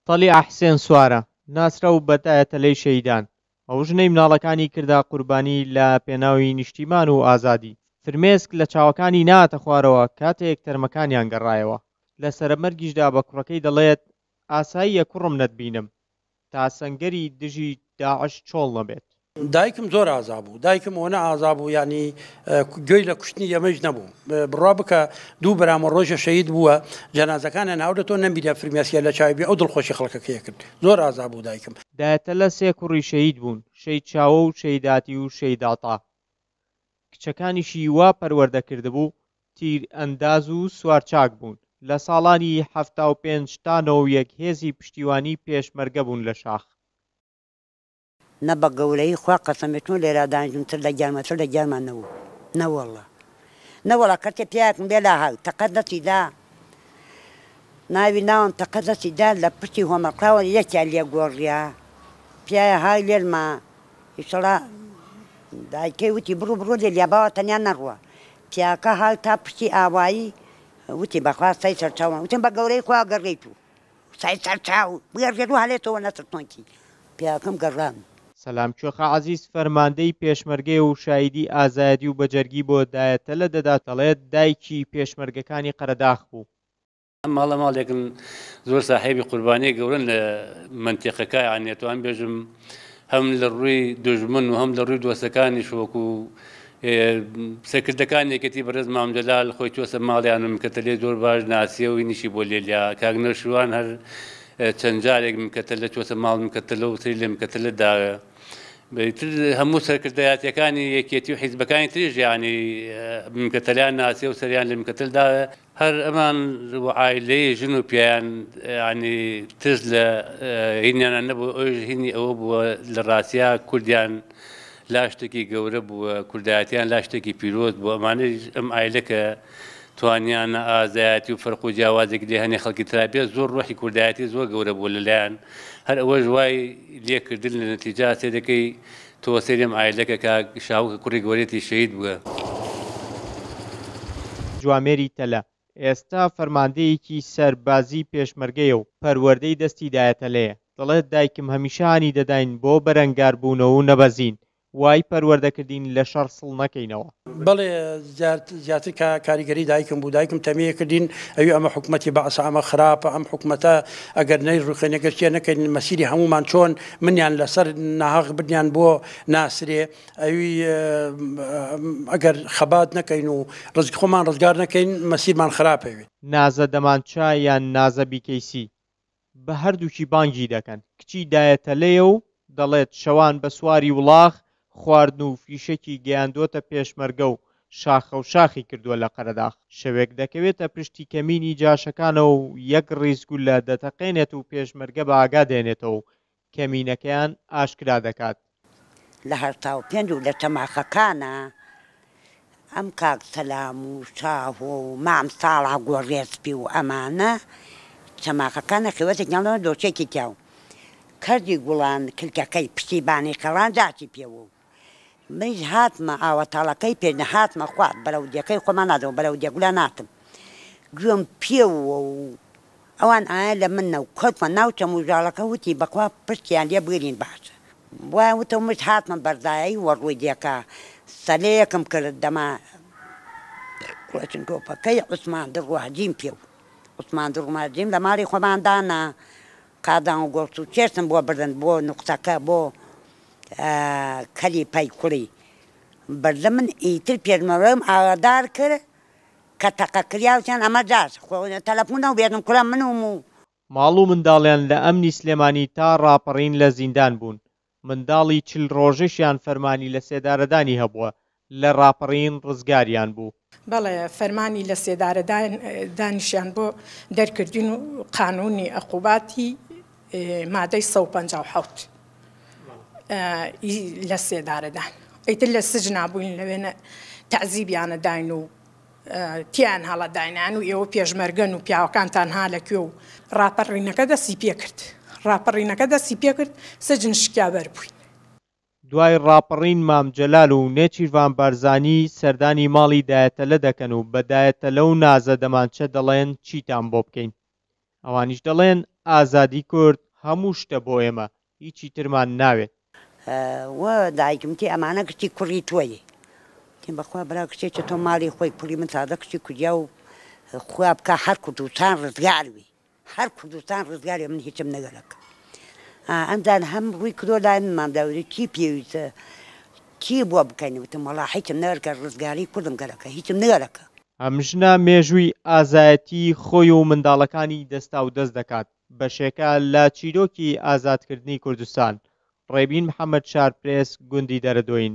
تەلیعە حسێن سوارە، ناسراو بە دایە تەلەی شەهیدان، ئەو ژنەی مناڵەکانی کردە قوربانی لە پێناوی نیشتیمان و ئازادی، فرمێسک لە چاوەکانی نەهاتە خوارەوە کاتێک تەرمەکانیان گەڕایەوە، لە سەرەمەرگیشدا بە کوڕەکەی دەڵێت، ئاساییە کوڕم نەتبینم، تا سەنگەری دژی داعش چۆڵ نەبێت. دایکم زۆر ئازا بوو دایکم ئەوەنە ئازا بوو یانی گوێی لە کوشتنی ئێمەیش نەبوو بڕوا بکە دوو برامە ڕۆژە شەهید بووە جەنازەکانیان هاوردە تۆ نەمبینە فرمێسکیان لە چاوی بێ ئەو دڵخۆشی خەڵکەکەی کرد زۆر ئازا بوو دایکم. دایەتەلە سێ کوڕی شەهید بوون، شەهید چاوە و شەهید ئاتی و شەهید عەتا. کچەکانیشی وا پەروەردە کردبوو تیر ئەنداز و سوارچاک بوون، لە ساڵانی 75 تا 91 هێزی پشتیوانی پێشمەرگە بوون لە شاخ. نە بە گەورەیی خوا قەسەم بێ چۆن لێرا دانیشتم تر لە گیانما تر لە گیانمان نەبوو نەوەڵا نەوەڵا کەسێ پیاکم بێ لا هات تەقە دەستی دا ناوی ناوم تەقە دەستی دا لە پشتی هۆمەقاوە یەکیان لێ گۆڕیا پیاە های لێلما ئیشەڵا دایکەی وتی بڕۆ بڕۆ لێلیا باوە تەنیا نەڕوە پیاکە های تا پشتی ئاوایی وتی بەخوا سەی سەرچاوم وتم بە گەورەی خوا گەڕێیت و سەی سەرچاو بگەڕێت و هەلێتەوە نەترسۆنکی پیاکەم گەڕام. سەلام کوێخا عەزیز فەرماندەی پێشمەرگەیە و شایدی ئازایەتی و بەجەرگی بۆ دایە تەلە دەدات دەڵێت دایکی پێشمەرگەکانی قەرەداخ بوو. ئەم ماڵە ماڵێکن زۆر ساحێبی قوربانی گەورەن لە مەنتیقەکە یانی ئەتوانم بێژم هەم لە ڕووی دوژمن و هەم لە ڕووی دۆستەکانیش وەکو سەرکردەکانی یەکێتی بەڕێز مام جەلال خۆی چووە ماڵیان و مکەتەلێ زۆر باش ناسیە و نیشی بۆ لێلیا کاک نەوشیروان هەر چەند جارێک مکەتەلە چووەتە ماڵ مکەتەلە و سەری لە مکەتەلە داوە تر هەموو سەرکردایەتیەکانی یەکێتی و حیزبەکانی تریش یانی مکەتەلیان ناسیە و سەریان لە مکەتەل داوە هەر ئەمان و عایلەی ژن و پیایان یانی ترس لە هینیانە نەبوو ئەویش هینی ئەوە بووە لە ڕاستیا کوردیان لا شتێکی گەورە بووە کوردایەتیان لا شتێکی پیرۆز بوو ئەمانەیش ئەم عایلە کە توانیانە ئازایەتی و فەرق و جیاوازێک لێ هەنێ خەڵکی ترا بێت زۆر ڕۆحی کوردایەتی زۆر گەورە بووە لەلایان هەر ئەوەش وای لێکردن لە نەتیجا سەیرەکەی تۆ سەیری ئەم عایلەکە کاک شاهۆ کە کوڕی گەورەیەتی شەهید بووە. جوامێری تەلە ئێستا فەرماندەیەکی سەربازی پێشمەرگەیە و پەروەردەی دەستی دایە تەلەیە، دەڵێت دایکم هەمیشە هانی دەداین بۆ بەرەنگاربوونەوە و نەبەزین، وای پەروەردە کردین لە شەڕ سڵ نەکەینەوە. بەڵێ زیاتر کاریگەری دایکم بوو، دایکم تەمیە کردین ئەوی ئەمە حکومەتی بەعسە ئەمە خراپە ئەم حکومەتە ئەگەر نەیڕوخێنێ گەر چێ نەکەین مەسیری هەموومان چۆن منیان لەسەر ناهەق بردیان بۆ ناسرێ ئەوی ئەگەر خەبات نەکەین و ڕزگ خۆمان ڕزگار نەکەین مەسیرمان خراپەوی. نازە دەمانچە یان نازە بیکەیسی بە هەردووکی بانگی دەکەن، کچی دایە تەلەیە و دەڵێت شەوان بە سواری وڵاخ خواردن و فیشەکی گەیاندووەتە پێشمەرگە و شاخەوشاخی کردووە لە قەرەداخ. شەوێک دەکەوێتە پشتی کەمینی جاشەکانەوە و یەک ڕیز گوللە دەتەقێنێت و پێشمەرگە بە ئاگا دێنێتەوە و کەمینەکەیان ئاشکرا دەکات. لە 85 و لە چەماخەکانا ئەم کاک سەلام و شاهۆ و مام ساڵح گۆڕێسپی و ئەمانە چەماخەکانە خێوەتێکیان لەوە دۆشێکی تیا و کەرجی گوڵان کلکەکەی پشتیبانی قەڵان جاشی پێوە و منیش هاتمە ئاوەتاڵەکەی پێ هاتمە خوار بەرەو دێکەی خۆمان ناتەوە بەرەو دێگولان هاتم گوێم پێوە و ئەوان ئایا لە من نەو کەوتمە ناو چەم و ژاڵەکە وتی بەخوا پشتیان لێ بگرین باشە وایان وتەوە منیش هاتمە بەرزایی وە ڕووی دێکە سەلەیەکم کرد دەما کوڵەچن تۆپەکەی عوسمان دڕوهجیم پێ و عوسمان دڕوماجیم لە ماڵی خۆمان دانا قازان و گۆشت و چێشتم بۆ بردن بۆ نوقتەکە بۆ کەلی پەی کوڵی بردم من ئیتر پێشمەرگەم ئاگادار کرد کە تەقە کریا وتیان ئەمە جاش خۆ تەلەفون نەو بێتم کورە منوم و. ماڵ و منداڵیان لە ئەمنی سلێمانی تا ڕاپەڕین لە زیندان بوون، منداڵی 40 ڕۆژەشیان فەرمانی لە سێدارەدانی هەبووە، لە ڕاپەڕین ڕزگاریان بوو. بەڵێ فەرمانی لە سێدارەدانیشیان بۆ دەرکردین و قانونی عقوباتی مادەی 157 ی لە سێدارەدان ئیتر لە سجنا بووین لەوێنە تەعزیبیانە داین و تیان هەڵەداینان و ئێوە پێشمەرگەن و پیاوەکانتان ها لە کوێ و ڕاپەڕینەکە دەستی پێکرد ڕاپەڕینەکە دەستی پێکرد سجن شکیا بەر بووین. دوای ڕاپەڕین مام جەلال و نێچیرڤان بارزانی سەردانی ماڵی دایە تەلە دەکەن و بە دایە تەلە و نازە دەمانچە دەڵێن چیتان بۆ بکەین؟ ئەوانیش دەڵێن. ئازادی کورد هەموو شتە بۆ ئێمە، هیچی ترمان ناوێت. و دایکم وتی ئەمانە کچی کوڕی تۆیە. وتیم بەخوا برا کچێکە تۆ ماڵی خۆی کوڕی من تازە کچی کوردیا و خوا بکا هەر کوردستان ڕزگار بی هەر کوردستان ڕزگار بی من هیچم نەگەرەکە. ئەمجار هەم ڕووی کردووە لای من مام داودی چی پێویستە چی بۆ بکەین وتم وەڵا هیچم نەگەرەکە ڕزگاری کوردم گەرەکە هیچم نەگەرەکە. ئەم ژنە مێژووی ئازایەتیی خۆی و منداڵەکانی دەستاودەست دەکات، بەشێکە لە چیرۆکی ئازادکردنی کوردستان. ڕێبین محەمەد شارپرێس گوندی دەرەدۆین.